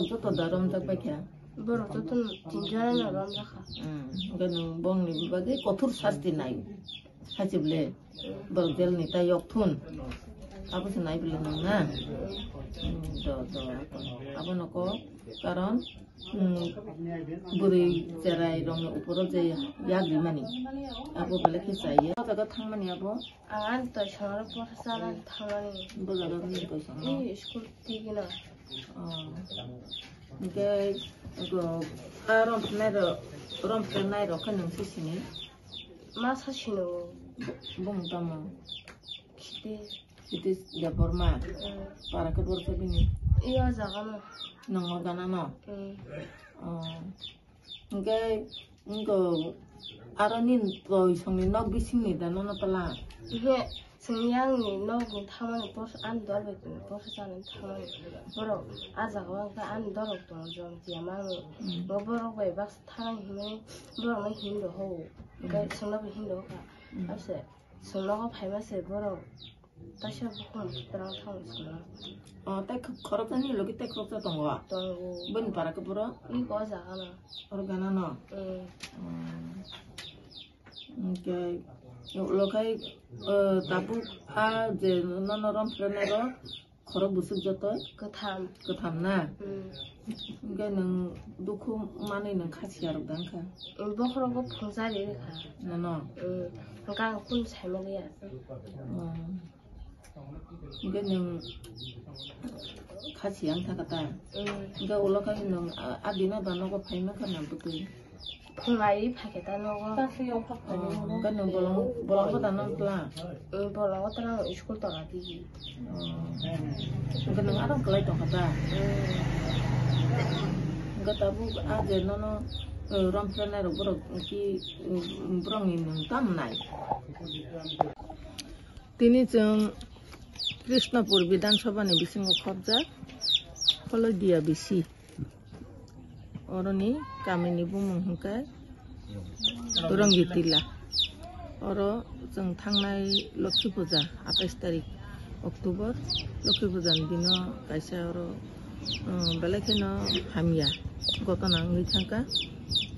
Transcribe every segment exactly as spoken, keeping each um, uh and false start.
Joto da romjak bai kha? Borok joto no tin jona no romjak kha. Hmm, hwnkhe nwng bongni bagwi kothor sasti nai. Hachibole borok jail ni ta yok thun. Abo se nai bole nwng na? Hmm, do, do, do. Abono ko karon, hmm, bwrwi cherai rokni uporo je yak rimani. Abo belai khe chaya. O jaga thangmani abo? Ang ani toisongo porsa chanani thangmani. Bo jaga ni toisongo? Ni school tigino. Oh. Hwnkhe, go, a romphrenairok, romphrenairok khe nwng se sini? Ma sa sino. Bumung tamo? Khiti. Khiti Debbarma? Mm. Para khe borok bini? Iyo jaga no. Nwng o gana no? Mm. Oh. Hwnkhe, wngkha aro nini toisongni nok bisingni da nono twla? Ihe, chwng yangni nokni thangmani porsa, ani dol bai porsa chanani thangmani. Borok a jaga o wngkha ani dol rok tongo jom kiya mangni. Mm. Bo borok bai baksa thangani hinwi borokno hindo ho. Hwnkhe Mm. chwngno bo hindo kha. Mm. Ase, chwng nogo phaima se borok. Taisa bukhum twrang thang sima. Oh, tei khoroksa ni logi tei khoroksa tongo? Tongo. Bini para khe boro? Iko jaga no. Oro gana no? Mm. Mm. Okay. Ulo khai, eh, tabuk a je nono romphrenai ro khorok busuk joto? Kwtham. Kwtham na? Mm. Hwnkhe nwng dukhu manwi nwng kha siya rok da wngkha? Bokhorogo phungjari rikha. Nono? Mm. Hwnkhe ang kunu saimaliya. Mm. Hwnkhe nwng kha siya wngkha kata? Mm. Hwnkhe ulo khe nwng a, a dino da nogo phai mankha na bwtwi? Phungai phaikhe ta nogo. Oh, hwnkhe nwng bolong, bolong bo da nang tla? Eh, bolongo ta nang school tola di. Oh. Hwnkhe nwng aro kwlai tongkha ta? Eh. Hwnkhe tabuk a je nono, eh, romphrenai rok borok ki, eh, borokni nwng tam nai? Tini chwng Krishnapur Bidhan Sabha ni bisingo khopjak Kholodia bisi. Oroni kamini bumung hwnkhe Rongitila. Oro chwng thangnai Lokhi Puja, atais tarik October, Lokhi Puja ni dino kaisa oro, um, belai kheno hamya gotona wngwi thangkha.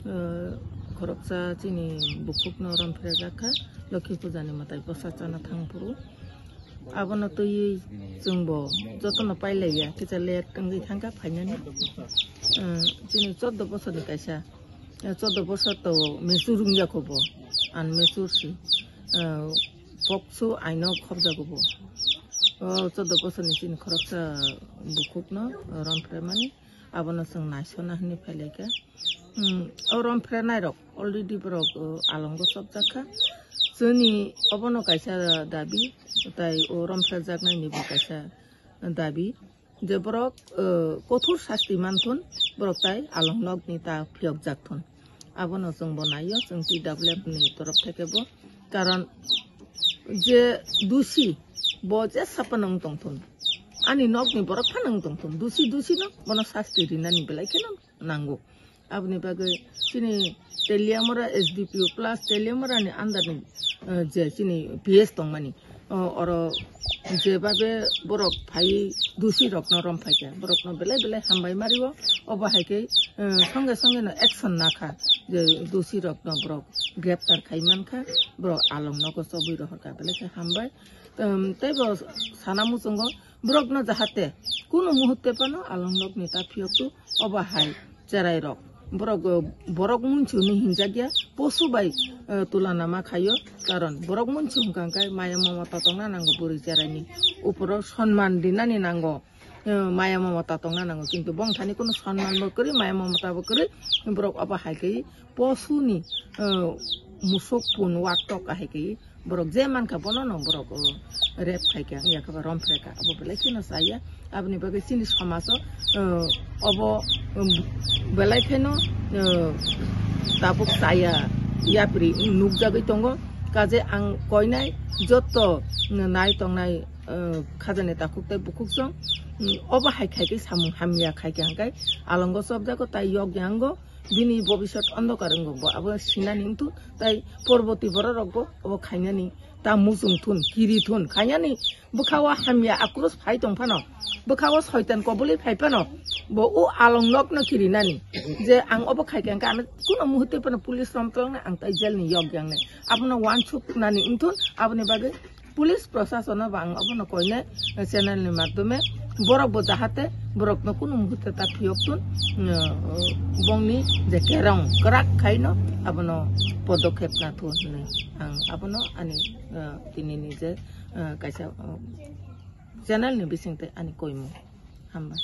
Uh, khoroksa chini bukhukno romphrejakha, Lokhi Puja ni mwtai bwsa chana thangphuru. Abono twiwi chwngbo jotono pailaiya, kisa late wngwi thangkha phainani. Eh, chini choddo bosorni kaisa, eh, choddo bosor to mature wngya kho bo, unmature si. Eh, pokso aino khopjago bo. O choddo bosorni chini khoroksa bukhukno romphraimani. Abono chwng naisona hwnwi phailaikha. Hmm, o romphrenairok already borok, o, alongo chopjakha. Chwngni obono kaisa dabi, tai o romphrejaknaini bo kaisa dabi. Je borok, o, kothor sasti manthun, borok tai along nokni ta phiyokjakthun. Abono chwngbo naio, chwng T W F ni torof theke bo. Karon je dusi, bo je sapano wng tongthun. Ani nokni borok phano wng tongthun. Dusi, dusi no bono sasti rinani belai kheno nango. Aboni bagwi chini Teliamura S D P O plus Teliamura ni under ni, eh, je chini P S tongmani. O, oro jebabe borok phai dusi rokno romphai kha. Borokno belai belai hambai mario. Obo hai khe, eh, songe songe no action nakha. Je dusi rokno borok greptar khai mankha. Borok along nogo chobwi rohorkha. Belai khe hambai. Em, tei bo sana muchungo borokno jahate kuno muhutte phano along nokni ta phiyoktu obo hai cherai rok. Borok, eh, borok munchuni hinjakya posu bai, eh, tulana ma khaio, karon borok munchu hwnkha hwnkhe maya mamata tongna nango bwrwi cheraini uporo sonman rinani nango. Eh, maya mamata tongna nango, kintu bongthani kuno sonman bo kwrwi, maya mamata bo kwrwi, borok obo hai khe posuni, eh, musuk pun waktok ahai khe borok je mankha bono no borok, o, rape khaikha, wngya khe ba romphrekha, abo belai kheno chaya. Aboni bagwi chini somajo, o, obo, um, belai kheno, o, tabuk chaya yapri nukjagwi tongo. Kaje ang koinai jotto nai tongnai, o, khajani takhuk tei bukhuk song, um, obo hai khaikhe samung hamya khaikha hwnkhe alongo chopjago tai yokya wngo. Bini bobiswt ondokar wngo bo, abo sinani wngthu, tai porboti bororokbo obo khainani ta muchung thun, kiri thun, khainani bwkhao hamya akrus phai tong phano, bwkhao soitan koboli phai phano, Bo o along nok no kiri nani je ang obo khai khe ang kuno muhurte pano police rom tong ang tai jail ni yok yang ne. Abono wansuk nani wngthun aboni bagwi police prosason no bo ang abono koine channel ni madhyome borok bo jahate borok no kuno muhurte ta phiyok tun bongni je kerong krak khaino abono podokhep na thun hinwi ang abono ani tini ni je kaisa channel ni bising tei ani koimung. Hambai.